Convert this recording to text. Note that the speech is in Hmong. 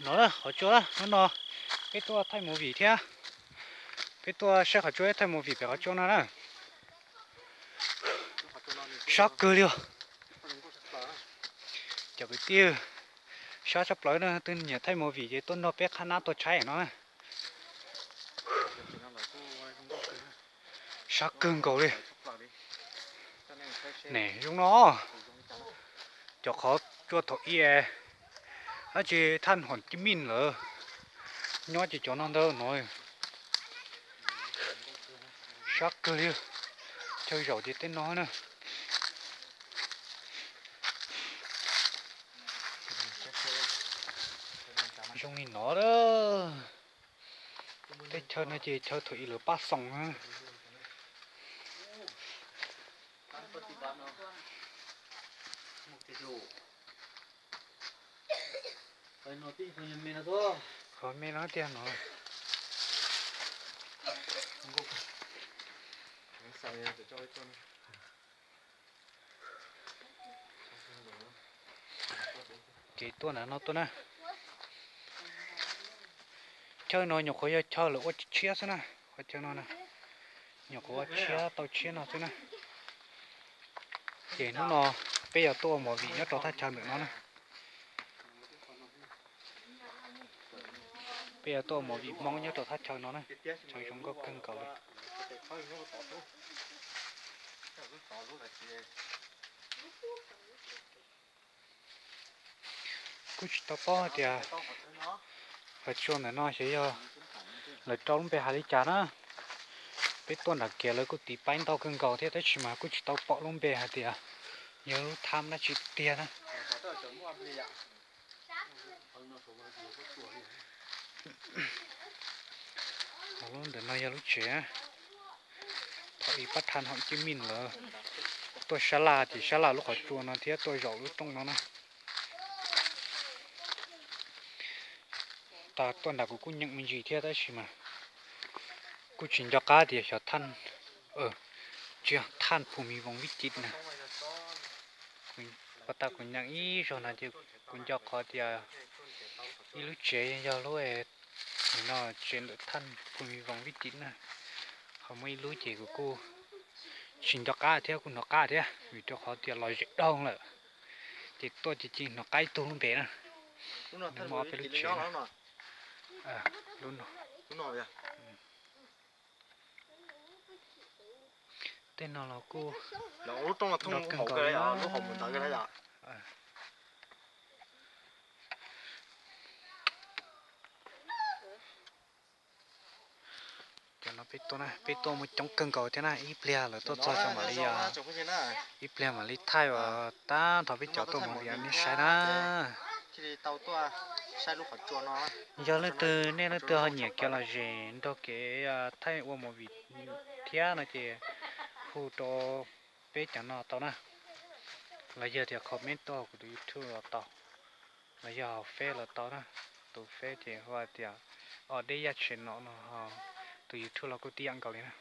No na qhov tsua na, hnub no peb tuaj thaij movie thiab, peb tuaj saib qhov tsua thiab thaij movie pem qhov tsua no na. Sab kawg li os. Cov kwv tij, sab tshaj plaws na, twb nyiam thaij movie ces tuaj nrog peb qhab nab tuaj tshaib no na. Sab kawg nkaus li. Ne zoo no, cov qhov tsua thaum ub, dab tsi thaj huam cib mij lawm, nyob ces cov no ntawd no. Sab kawg li, chaw zaum ces tej no na. Zoo li no, teb chaws no ces chaw thaum ub lawv pab xoom na. Qhov me no tiag no. Kev tuaj na no tuaj na. Chaw no nyuam qhuav yog chaw lawv ua tshiab xwb na, qhov chaw no na, nyuam qhuav ua tshiab tau tshiab no xwb na. Ces hnub no peb yuav tuaj ua movie nyob rau thaj chaw ntawm no na. Peb yuav tuaj ua movie Hmoob nyob rau thaj chaw no na, chaw zoo nkauj kawg nkaus li. Kuj tsis tau paub hais tias qhov tsua ntawm no xyov yog lawv rau lub npe hais li cas na. Peb tuaj nram kiag lawv kuj tiv paib ntau kawg nkaus thiab tab sis mas kuj tsis tau pom lub npe hais tias yog lub thab dab tsi tiag na. Lub ntawm no yog lub tsev. Thaum ub pab thaj huam cib mij lawv tuaj sab laj ces sab laj lub qhov tsua no thiab tuaj zaum lub rooj no na. Tas tuaj nram kuv kuj nyeem me ntsis thiab tab sis mas kuj tsis nco qab tias xyov thaj, tsis yog thaj Phu Mi Voos Vij Cim na. Pas tas kuv nyeem ib zaug no ces kuv nco qhov tias ib lub tsev yog lub no tsev ntawm thaj Phu Mi Voos Vij Cim na. Ho muaj ib lub ces kuv kuj tsis nco qab thiab kuj hnov qab thiab vim rau qhov tias los zem doog lawm. Ces tuaj ces cia hnov qab ib tug lub npe na. Muaj ob peb lub tsev na. Tej no los kuj nrov kawg nkaus li. Cov no peb tuaj na, peb tuaj muaj coob kawg nkaus thiab na, ib pliag lawv tuaj txog tso mam li, ib pliag mam li thaij uas tab nrho peb cov tuaj mus vias nej saib na. Yog leej twg nej leej twg ho nyiam kiag los zem nrog kev thaij ua movie thiab no ces hu rau peb cov no tau na. Los yog tias comment tuaj hauv kuv tus YouTube los tau, los yog hauv Face los tau na. Tus Face ces hu hais tias Os Dej Yaj Tshem no no, tus YouTube los kuj tib yam nkaus li na.